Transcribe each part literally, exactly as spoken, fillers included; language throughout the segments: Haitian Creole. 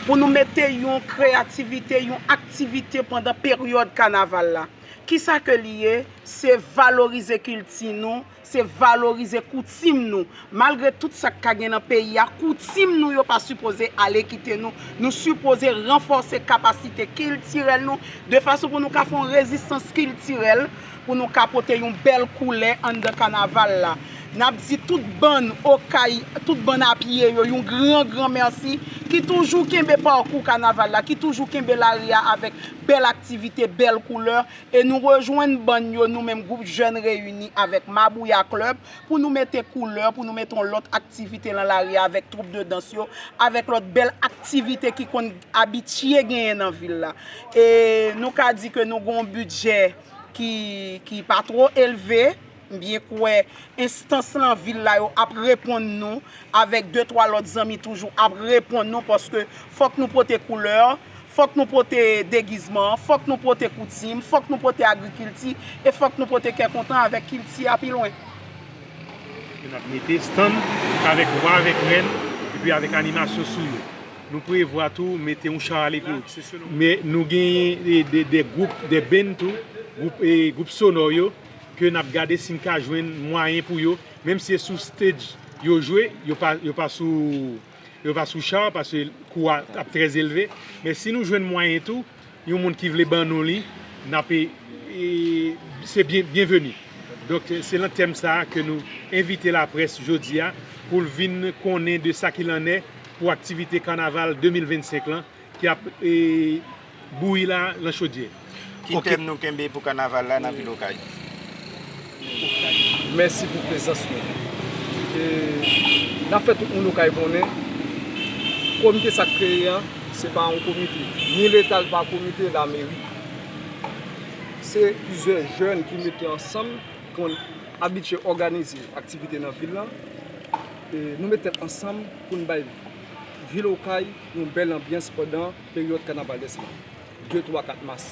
Pou nou mete yon kreyativite, yon aktivite pandan peryòd kanaval la. Kisa ke li ye? Se valorize kilti nou, se valorize koutim nou. Malgre tout sa k ka gen nan peyi a, koutim nou yo pa sipoze ale kite nou. Nou sipoze ranfòse kapasite kiltirèl nou, de fason pou nou ka fè yon rezistans kiltirèl, pou nou ka pote yon bèl koulè anndan kanaval la. N ap di tout bann Okay, tout bann apye yo, yon gran, gran mèsi, ki toujou kenbe pakou kanaval la, ki toujou kenbe lari a avèk bèl aktivite, bèl koulè. E nou rejwenn bann yo, nou menm gwoup Jèn Reyini avèk Mabouya Club, pou nou mete koulè, pou nou mete yon lòt aktivite nan lari a avèk twoup de dans yo, avèk lòt bèl aktivite ki konn abitye genyen nan vil la. E nou ka di ke nou gen yon bidjè ki, ki pa twò elve. M byen kwè enstans nan vil la yo ap reponn nou, avèk de twa lòt zanmi toujou ap reponn nou, paske fòk nou pote koulè, fòk nou pote degizman, fòk nou pote koutim, fòk nou pote agrikilti, e fòk nou pote kè kontan avèk kilti a pi lwen. N ap mete estann avèk wa, avèk rèn, epi avèk animasyon sou yo. Nou prevwa tou mete yon cha alegorik. Men nou genyen de, de, de gwoup, de band tou, gwoup, e, gwoup sonò yo, ke n ap gade si n ka jwenn mwayen pou yo, menm si se sou stage yo jwe, yo pa, yo pa sou, yo pa sou cha, paske kou a ap trè elve. Men si nou jwenn mwayen tou, yon moun ki vle ban nou li, n ap, e, e, se byen, byenveni. Donk, se nan tèm sa a ke nou envite laprès jodi a pou l vin konnen de sa ki lannè pou aktivite kanaval de mil vennsenk lan ki ap, e, bouyi la nan chodyè. Ki Ok. tèm nou kenbe pou kanaval la nan vil Okay? Mèsi pou prezans nou. E, n ap fè tout moun Okay konnen, komite sa k kreye an, se pa yon komite. Ni Leta, li pa komite, lameri. Se plizyè jèn ki mete ansanm, ki konn abitye òganize aktivite nan vil lan. E, nou met tèt ansanm pou n bay vil Okay yon bèl anbyans pandan peryòd kanavalès lan, de, twa, kat mas.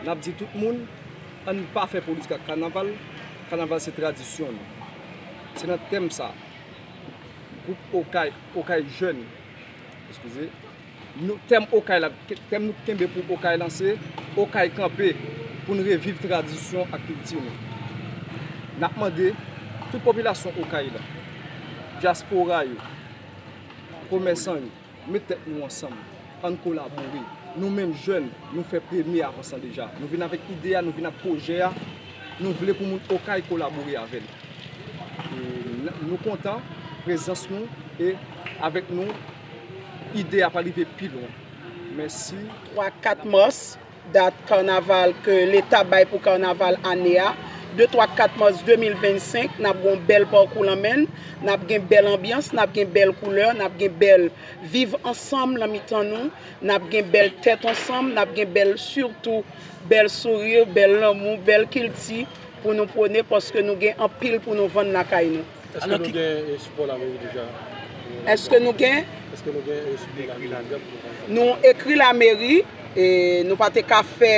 N ap di tout moun, ann pa fè politik ak kanaval. Kanaval se tradisyon nou. Se nan tèm sa, gwoup Okay, Okay Jèn, eskize, nou, tèm Okay la, tèm nou kenbe pou Okay lan se Okay kanpe pou n reviv tradisyon ak kilti nou. N ap mande tout popilasyon Okay la, dyaspora yo, komèsan yo, met tèt nou ansanm, ann kolabore. Nou menm jèn, nou fè premye avan sa deja. Nou vin avèk ide a, nou vin ak pwojè a, nou vle pou moun Okay kolabore avè n. E n-, nou kontan prezans nou e avèk nou, ide a pral rive pi lwen. Mèsi. Twa, kat mas, dat kanaval ke Leta bay pou kanaval ane a. De, twa, kat mas de mil vennsenk, n ap gen yon bèl pakou lan men n, n ap gen bèl anbyans, n ap gen bèl koulè, n ap gen bèl viv ansanm nan mitan nou, n ap gen bèl tèt ansanm, n ap gen bèl, sitou, bèl souri, bèl lanmou, bèl kilti pou nou pwone, paske nou gen anpil pou nou vann lakay nou. Èske Alò, nou ki gen, eh, sipò lameri deja? Èske nou gen? Èske nou gen, eh, sipò lameri deja pou nou vann? Nou ekri lameri, e nou pa te ka fè,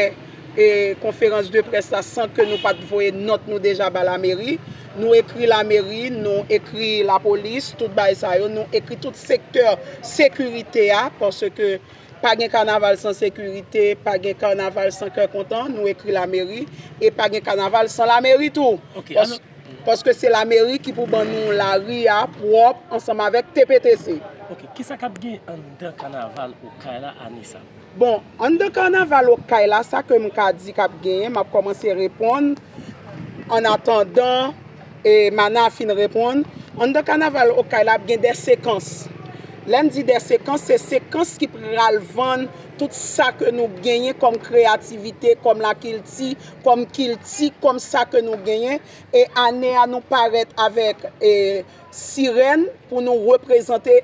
e, konferans de près la san ke nou pa t voye nòt nou deja ba lameri. Nou ekri lameri, nou ekri lapolis, tout bagay sa yo, nou ekri tout sektè sekirite a, paske pa gen kanaval san sekirite, pa gen kanaval san kè kontan. Nou ekri lameri, e pa gen kanaval san lameri tou. Ok, Pas-, alò, paske se lameri ki pou ban nou lari a pwòp ansanm avèk T P T C. Ok, kisa k ap gen anndan kanaval Okay la ane sa? Bon, anndan kanaval Okay la, sa ke m ka di k ap genyen, m ap kòmanse reponn. An atandan, e, Mana fin reponn, anndan kanaval Okay la ap gen de sekans. Lè n di de sekans, se sekans ki pral vann tout sa ke nou genyen kòm kreyativite, kòm lakilti, kòm kilti, kòm sa ke nou genyen. E ane a, nou parèt avèk, e, sirèn pou nou reprezante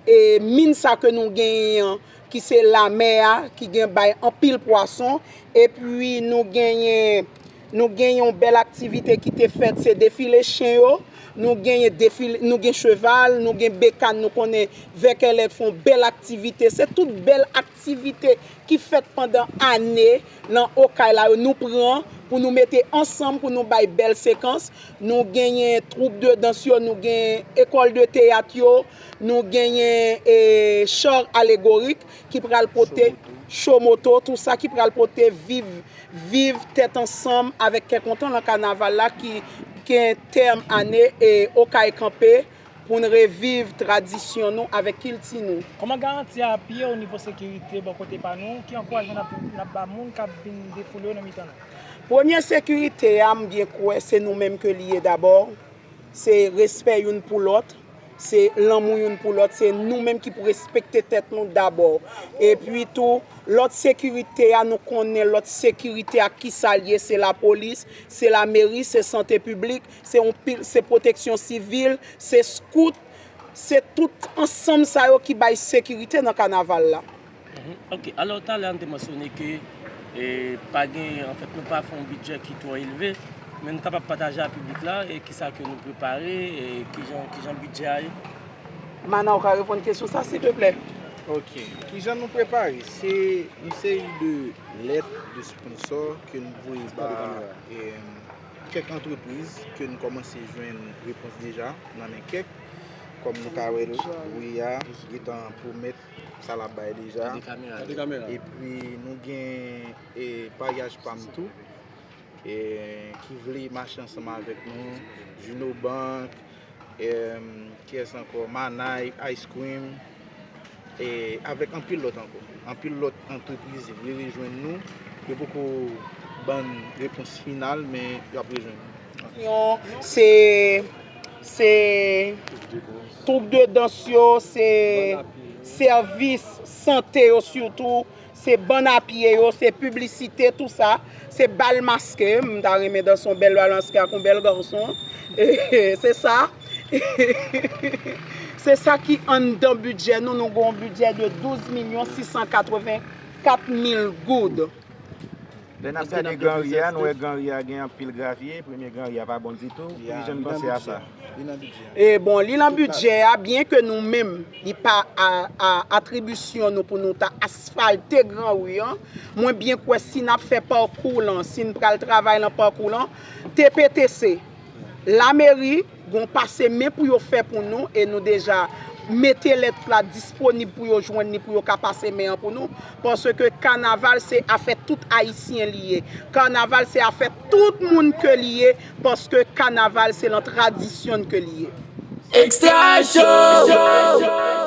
e min sa ke nou genyen an, ki se lamè a, ki gen bay anpil pwason, epi nou genyen, nou genyen yon bèl aktivite ki te fèt, se defile chen yo, Nou genyen defile, nou gen cheval, nou gen bekàn, nou konnen Vèkèlè fè yon bèl aktivite. Se tout bèl aktivite ki fèt pandan ane nan Okay la yo, nou pran pou nou mete ansanm, pou nou bay bèl sekans. Nou genyen twoup de dans yo, nou gen ekòl de teyat yo, nou genyen, e, char alegorik ki pral pote, cho moto, tou sa ki pral pote viv, viv tèt ansanm avèk kè kontan lan kanaval la ki gen tèm ane, e, Okay kanpe pou n reviv tradisyon nou avèk kilti nou. Kòman Garanti a apiye o nivo sekirite bò kote pa nou? Ki ankourajman n ap, n ap ba moun k ap vin defoule yo nan mitan nou? Premye sekirite a, m byen kwè se nou menm ke li ye dabò. Se respè youn pou lòt, se lanmou youn pou lòt, se nou menm ki pou respekte tèt nou dabò. Epi tou, lòt sekirite a, nou konnen lòt sekirite a kisa l ye, se lapolis, se lameri, se sante piblik, se yon pil, se pwoteksyon sivil, se skout, se tout ansanm sa yo ki bay sekirite nan kanaval la. Mhm. Ok, alò talè a n te mansyone ke e, pa gen, anfèt nou pa fè yon bidjè ki twò elve, men n kapab pataje a piblik la e kisa ke nou prepare e kijan, kijan bidjè a ye? Mana, ou ka reponn kesyon sa, silteplè? Ok. Kijan nou prepare? Se yon seri de lèt de sponsò ke n voye ba e, kèk antrepriz ke n kòmanse jwenn repons deja nan men kèk. Kòm nou ka wè l, Wi a gentan pwomèt sa l ap bay deja. Epi nou gen e, paryaj pa m tou e, ki vle mache ansanm avèk nou, Juno Bank, e, kiyès ankò, Manay Ice Cream, e, avèk anpil lòt ankò. Anpil lòt antrepriz vle rejwenn nou. Yo poko ban n repons final, men y ap rejwenn nou. Yon, se, se twoup de dans yo, se sèvis sante yo sitou, se bann a pye yo, se piblisite, tou sa, se bal maske, m ta renmen danse yon bèl bal maske ak yon bèl gason, se sa. Se sa ki anndan bidjè nou, nou gen yon bidjè de douz milyon sis san katreven kat mil goud. Lè n ap gade granri a, nou wè granri a gen anpil gravye, premye granri a pa bon ditou, kijan n panse a sa? E bon, li lan bidjè a, byen ke nou menm, li pa a, a atribisyon nou pou nou ta asfalte granri an, mwen byen kwè si n ap fè pakou lan, si n pral travay lan pakou lan, T P T C, lameri, gon pase men pou yo fè pou nou e nou deja mete lèt la disponib pou yo jwenn li pou yo ka pase men an pou nou. Paske kanaval se afè tout ayisyen li ye. Kanaval se afè tout moun ke li ye. Paske kanaval se lan tradisyon n ke li ye. Extra Show!